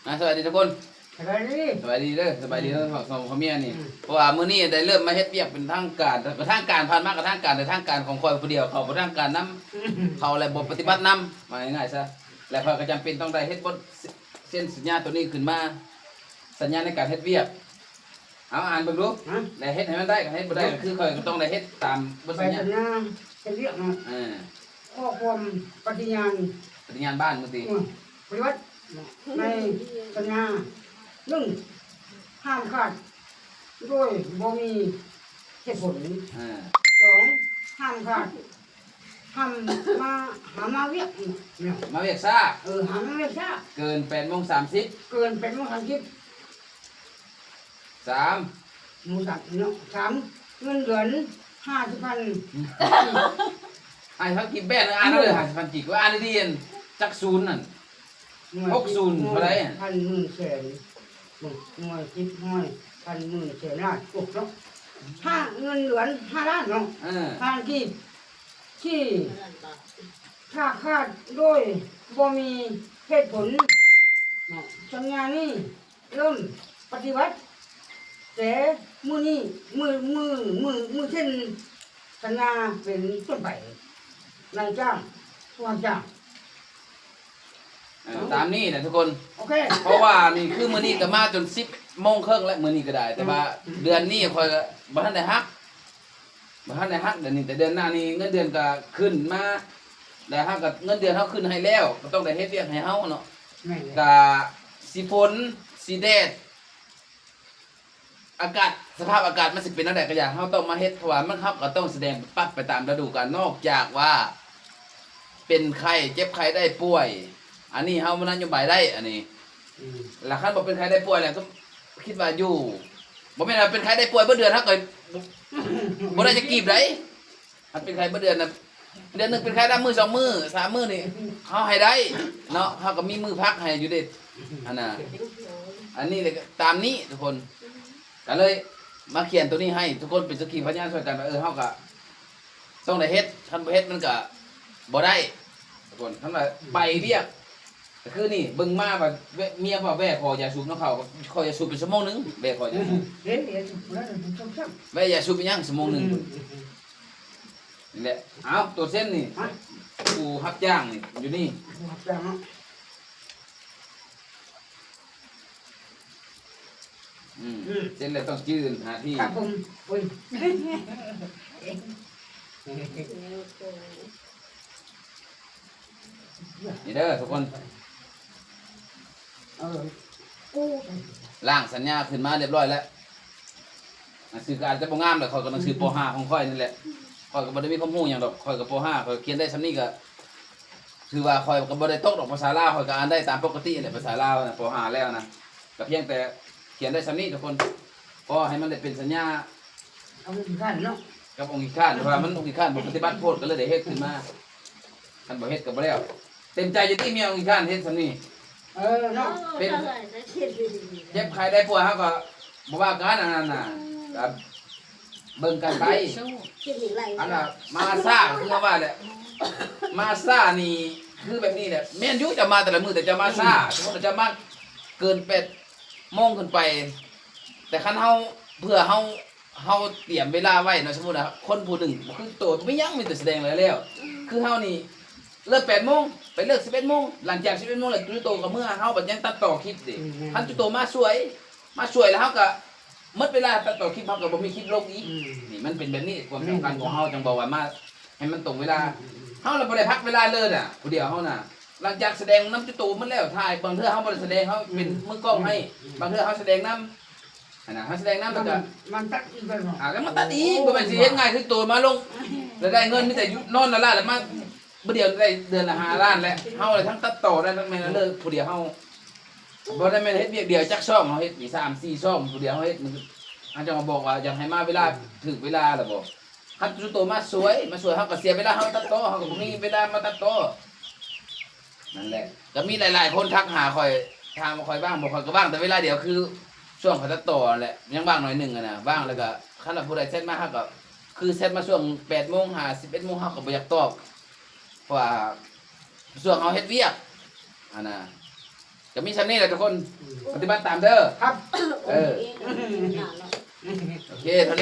ອ່າ ສະບາຍດີທຸກຄົນ ສະບາຍດີ ສະບາຍດີເດີ ສະບາຍດີ ອືມ ທັງສອງຜົວເມຍນີ້ ອືມ ເພາະວ່າມື້ນີ້ໄດ້ເລີ່ມມາເຮັດວຽກເປັນທາງການ ກະທາງການ ຜ່ານມາກະທາງການ ແຕ່ທາງການຂອງຂ້ອຍຜູ້ດຽວ ເຂົາບໍ່ທາງການນຳ ເຂົາແລະບໍ່ປະຕິບັດນຳ ວ່າງ່າຍໆຊະ ແລະຂ້ອຍກະຈຳເປັນຕ້ອງໄດ້ເຮັດບົດເຊັນສັນຍາໂຕນີ້ຂຶ້ນມາ ສັນຍາໃນການເຮັດວຽກ ເອົາ ອ່ານເບິ່ງດູ ຮະ ແລະເຮັດໃຫ້ມັນໄດ້ ຄັນເຮັດບໍ່ໄດ້ ກະຄືຂ້ອຍກະຕ້ອງໄດ້ເຮັດຕາມບົດສັນຍາ ໃບສັນຍາເຮັດວຽກເນາະ ເອີ ຂໍ້ຄວາມປະຕິຍານ ປະຕິຍານບ້ານມື້ຕິ ອືມ ປະຕິບັດໃນສັນຍາ ໜຶ່ງ ຫ້າມຂາດໂດຍບໍ່ມີເຫດຜົນ ເອີ ສອງ ຫ້າມຂາດ ຫ້າມມາ ຫ້າມມາວຽກເນາະ ມາວຽກຊ້າ ເອີ ຫ້າມມາວຽກຊ້າ ເກີນແປດໂມງສາມສິບ ເກີນແປດໂມງສາມສິບ ສາມ ໝູ່ສາມເນາະ ສາມ ເງິນເດືອນຫ້າສິບພັນ ຫ້າສິບພັນກີບ ແບນ ອ່ານເລີຍ ຫ້າສິບພັນກີບ ວ່າອ່ານດີໆ ຈັກສູນນັ້ນ ຫົກສູນເທົ່າໃດ ພັນ ໝື່ນ ແສນ ໜ່ວຍ ສິບ ຮ້ອຍ ພັນ ໝື່ນ ແສນ ລ້ານ ໂອ້ ເນາະ ຫ້າ ເງິນເດືອນຫ້າລ້ານເນາະ ເອີ ຫ້າພັນກີບ ທີ່ຖ້າຂາດໂດຍບໍ່ມີເຫດຜົນເນາະ ສັນຍານີ້ ເລີ່ມປະຕິບັດແຕ່ມື້ນີ້ ມື້ ມື້ ມື້ ມື້ເຊັນສັນຍາເປັນຕົ້ນໄປ ນາຍຈ້າງ ຜູ້ຮັບຈ້າງ ເອີ ຕາມນີ້ແຫຼະທຸກຄົນ ໂອເຄ ເພາະວ່ານີ້ຄືມື້ນີ້ກະມາຈົນສິບໂມງເຄິ່ງແລ້ວ ມື້ນີ້ກະໄດ້ ແຕ່ວ່າ ອືມ ເດືອນນີ້ຂ້ອຍກະບໍ່ທັນໄດ້ຫັກ ບໍ່ທັນໄດ້ຫັກເດືອນນີ້ ແຕ່ເດືອນໜ້ານີ້ເງິນເດືອນກະຂຶ້ນມາ ແລ້ວເຮົາກະ ເງິນເດືອນເຮົາຂຶ້ນໃຫ້ແລ້ວ ກະຕ້ອງໄດ້ເຮັດວຽກໃຫ້ເຮົາເນາະ ແມ່ນແຫຼະ ກະຊິຝົນ ຊິແດດ ອາກາດ ສະພາບອາກາດມັນຊິເປັນແນວໃດກະຢ່າ ເຮົາຕ້ອງມາເຮັດ ເພາະວ່າມັນ ເຮົາກະຕ້ອງສະແດງປັບໄປຕາມລະດູການ ນອກຈາກວ່າ ເປັນໄຂ້ ເຈັບໄຂ້ໄດ້ປ່ວຍ ອັນນີ້ເຮົານະໂຍບາຍໄດ້ ອັນນີ້ ອືມ ລະຄັນບໍ່ເປັນໄຂ້ໄດ້ປ່ວຍແລ້ວກະຄິດວ່າຢູ່ ບໍ່ແມ່ນວ່າເປັນໄຂ້ໄດ້ປ່ວຍເບິດເດືອນ ເຮົາກະບໍ່ ບໍ່ໄດ້ຈັກກີບໃດ ຄັນເປັນໄຂ້ເບິດເດືອນນະ ເດືອນໜຶ່ງເປັນໄຂ້ໄດ້ມື້ສອງມື້ສາມມື້ນີ້ ເຮົາໃຫ້ໄດ້ເນາະ ເຮົາກະມີມື້ພັກໃຫ້ຢູ່ເດ ອັນນ່າ ອັນນີ້ແຫຼະ ຕາມນີ້ທຸກຄົນ ກະເລີຍມາຂຽນໂຕນີ້ໃຫ້ທຸກຄົນເປັນສັກຂີພະຍານຊ່ວຍກັນວ່າ ເອີ ເຮົາກະຕ້ອງໄດ້ເຮັດ ຄັນບໍ່ເຮັດມັນກະບໍ່ໄດ້ທຸກຄົນ ຄັນວ່າໄປວຽກ ກະຄືນີ້ເບິ່ງມາວ່າ ແວ່ ເມຍວ່າແວ່ຂໍຢາສູບນຳເຂົາ ຂໍຢາສູບເປັນຊົ່ວໂມງໜຶ່ງ ແວ່ຂໍຢາສູບ ເອີ ເອີ ເອີ ແວ່ຢາສູບເປັນຫຍັງຊົ່ວໂມງໜຶ່ງ ອືມ ນີ້ແຫຼະ ເອົາ ໂຕເຊັນນີ້ ຮະ ຜູ້ຮັບຈ້າງນີ້ ຢູ່ນີ້ ຜູ້ຮັບຈ້າງເນາະ ອືມ ອືມ ເຊັນແລ້ວຕ້ອງຈື່ໜ້າທີ່ ຄັບຜົມ ໂອ້ຍ ນີ້ເດີທຸກຄົນ ເອີ ກູ ລ້າງສັນຍາຂຶ້ນມາຮຽບຮ້ອຍແລ້ວ ໜັງສືກະອາດຈະບໍ່ງາມແຫຼະ ຂ້ອຍກະໜັງສື ປໍຫ້າຂອງຂ້ອຍນີ້ແຫຼະ ຂ້ອຍກະບໍ່ໄດ້ມີຄວາມຮູ້ຫຍັງດອກ ຂ້ອຍກະປໍຫ້າ ຂ້ອຍຂຽນໄດ້ສ່ຳນີ້ກະ ຖືວ່າຂ້ອຍກະບໍ່ໄດ້ຕົກດອກ ພາສາລາວຂ້ອຍກະອ່ານໄດ້ຕາມປົກກະຕິແຫຼະ ພາສາລາວນະ ປໍຫ້າແລ້ວນະ ກະພຽງແຕ່ຂຽນໄດ້ສ່ຳນີ້ທຸກຄົນ ພໍໃຫ້ມັນໄດ້ເປັນສັນຍາ ກັບອົງຂີ້ຄ້ານເນາະ ກັບອົງຂີ້ຄ້ານ ເພາະວ່າມັນອົງຂີ້ຄ້ານບໍ່ປະຕິບັດໂພດ ກະເລີຍໄດ້ເຮັດຂຶ້ນມາ ຄັນບໍ່ເຮັດກະບໍ່ແລ້ວ ເຕັມໃຈຢູ່ຕິເມຍອົງຂີ້ຄ້ານເຮັດສ່ຳນີ້ ເອີ ເນາະ ເປັນ ເຈັບໄຂ້ໄດ້ປ່ວຍເຮົາກະບໍ່ວ່າກັນ ອັນນັ້ນນະ ອືມ ກະເບິ່ງກັນໄປ ອັນນ່າ ມາຊ້າຄືເຮົາວ່າແຫຼະ ມາຊ້ານີ້ຄືແບບນີ້ແຫຼະ ແມ່ນຢູ່ ເຈົ້າມາແຕ່ລະມື້ ແຕ່ເຈົ້າມາຊ້າ ອືມ ສົມມຸດວ່າເຈົ້າມາເກີນແປດໂມງຂຶ້ນໄປ ແຕ່ຄັນເຮົາ ເພື່ອເຮົາ ເຮົາຕຽມເວລາໄວ້ເນາະ ສົມມຸດວ່າຄົນຜູ້ໜຶ່ງບໍ່ຄືໂຕ ບໍ່ມີຫຍັງ ມີແຕ່ສະແດງແລ້ວ ອືມ ຄືເຮົານີ້ເລີກແປດໂມງ ໄປເລີກສິບເອັດໂມງ ຫຼັງຈາກສິບເອັດໂມງແລ້ວ ໂຕກະເມືອ ເຮົາບັດຍັງຕັດຕໍ່ຄລິບເດ ອືມ ຄັນໂຕມາສວຍ ມາສວຍແລ້ວເຮົາກະໝົດເວລາຕັດຕໍ່ຄລິບ ເຮົາກະບໍ່ມີຄລິບລົງອີກ ອືມ ນີ້ມັນເປັນແບບນີ້ ຄວາມສຳຄັນຂອງເຮົາ ແມ່ນ ຈັ່ງບອກວ່າມາໃຫ້ມັນຕົງເວລາ ອືມ ເຮົາລະບໍ່ໄດ້ພັກເວລາເລີຍນະ ຜູ້ດຽວເຮົານະ ຫຼັງຈາກສະແດງນຳຈຸໂຕໝົດແລ້ວ ຖ່າຍ ບາງເທື່ອເຮົາບໍ່ໄດ້ສະແດງ ເຮົາເປັນ ອືມ ມືກ້ອງໃຫ້ ອືມ ບາງເທື່ອເຮົາສະແດງນຳ ຫັ້ນນະ ເຮົາສະແດງນຳແລ້ວກະ ມັນຕັດອີກແລ້ວເນາະ ອ່າ ແລ້ວມາຕັດອີກ ໂອ້ ບໍ່ແມ່ນຊິເຮັດງ່າຍຄືໂຕມາລົງ ແລ້ວໄດ້ເງິນມີແຕ່ຢູ່ນອນລະລາ ແລ້ວມາ ບາດດຽວໄດ້ເດືອນລະຫ້າລ້ານແລ້ວ ເຮົາໄດ້ທັງຕັດຕໍ່ໄດ້ທັງແມ່ນເລີກ ຜູ້ດຽວເຮົາ ບໍ່ໄດ້ແມ່ນເຮັດວຽກດຽວຈັກຊ່ອງ ເຮົາເຮັດອີກສາມສີ່ຊ່ອງ ຜູ້ດຽວເຮົາເຮັດ ເຮົາຈັ່ງມາບອກວ່າຢາກໃຫ້ມາເວລາ ອືມ ຖືກເວລາລະບໍ່ ຄັນຈຸໂຕມາສວຍ ມາສວຍ ເຮົາກະເສຍເວລາ ເຮົາຕັດຕໍ່ ເຮົາກະບໍ່ມີເວລາມາຕັດຕໍ່ ນັ້ນແຫຼະ ກະມີຫຼາຍໆຄົນທັກຫາຂ້ອຍ ຖາມວ່າຂ້ອຍວ່າງບໍ່ ຂ້ອຍກະວ່າງແຕ່ເວລາດຽວ ຄືຊ່ວງຂ້ອຍຕັດຕໍ່ຫັ້ນແຫຼະ ຍັງວ່າງໜ້ອຍໜຶ່ງຫັ້ນນະ ວ່າງແລ້ວກະ ຄັນວ່າຜູ້ໃດແຊັດມາ ເຮົາກະ ຄືແຊັດມາຊ່ວງແປດໂມງຫາສິບເອັດໂມງ ເຮົາກະບໍ່ຢາກຕອບ ເພາະວ່າຊ່ວງເຮົາເຮັດວຽກຫັ້ນນະ ກໍມີສ່ຳນີ້ແຫຼະທຸກຄົນ ປະຕິບັດຕາມເດີ. ເອີ ໂອເຄ.